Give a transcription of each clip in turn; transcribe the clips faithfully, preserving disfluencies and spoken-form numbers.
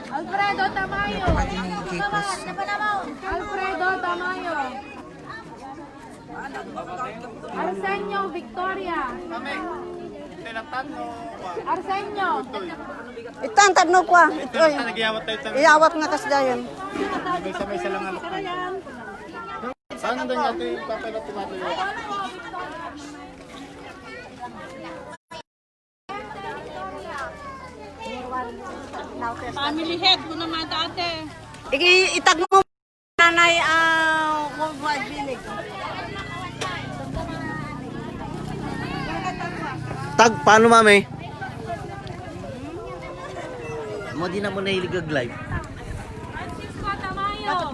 Alfredo Tamayo. Alfredo Tamayo. Arsenio Victoria. Arsenio. Itan tapno kwa. Itoy. Iyawat nga kasdayan. May isa, may isa lang alok. Saan ang dang ate, papel at tumato yun? Family head mo naman, ate. Igi-, itag mo, nanay, ah, kung buhay binig. Tag, paano, mami? Mo, di na mo nahilig ag live. Francisco Tamayo. Ah.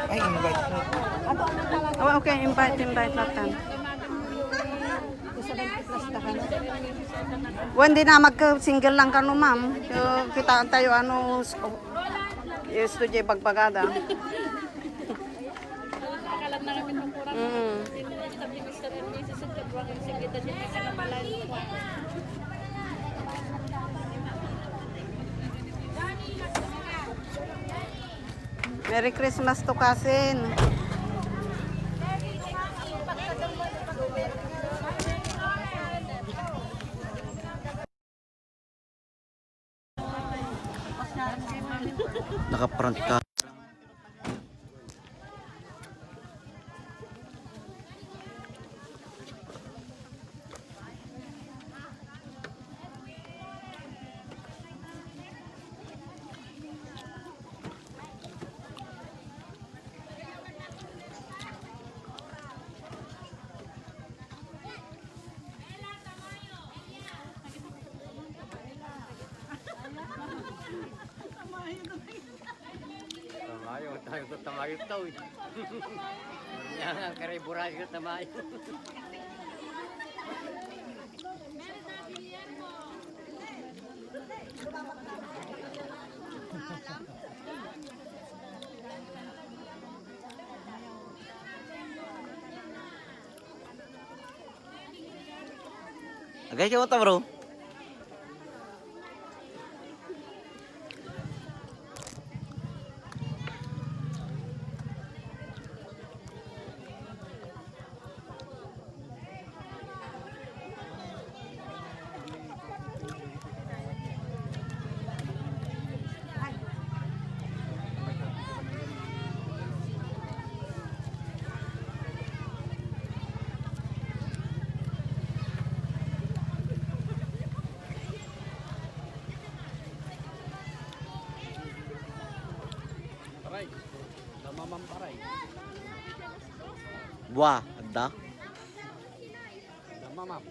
Ay, invite. Oh, okay, invite, invite, latan. Wen, di na magka-single lang kano, ma'am. So, kitaan tayo, ano, s-, oh, yung studio, bagbagada. Nakalat na kami ng kurang. Mm. Sabi ni Mister and Missus Sobrang ang sakit at yung isa na pala yung Merry Christmas to, cousin. Naka-front ka. Tamayo, tayo sa tamayo to, eh. Yan ang kariburan ko, tamayo. Agay ka mo ta, bro. Paray, damamam, paray. Buah, adda. Damamam.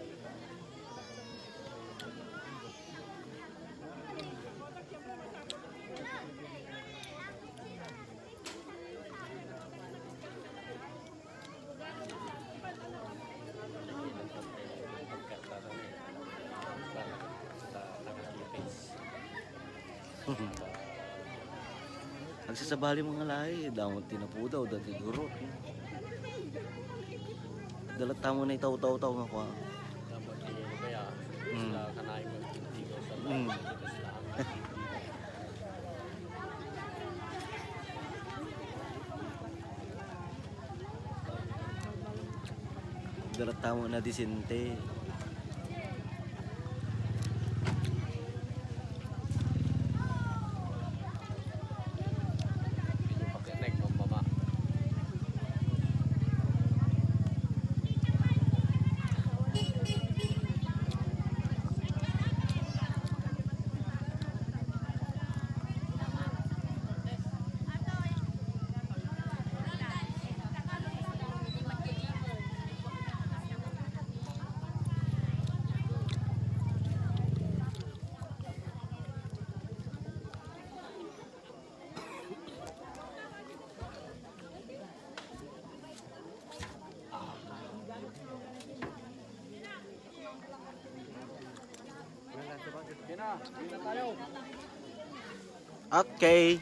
Nagsasabali mga lahi, damo ti napudaw, dati guro. Dalat tamo na itaw-taw-taw nga kwa. Dapat di ano kaya, mm, sila kanain magtitigaw sa, mm, tayo. Darat tamo na disente. Yan na, yan na tayo. Okay.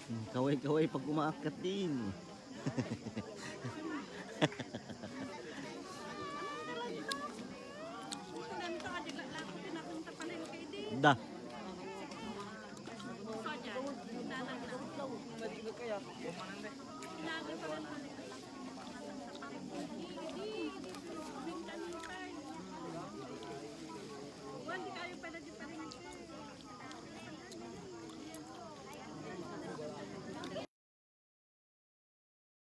Hmm, kaway-kaway pag umaakyat din. Da.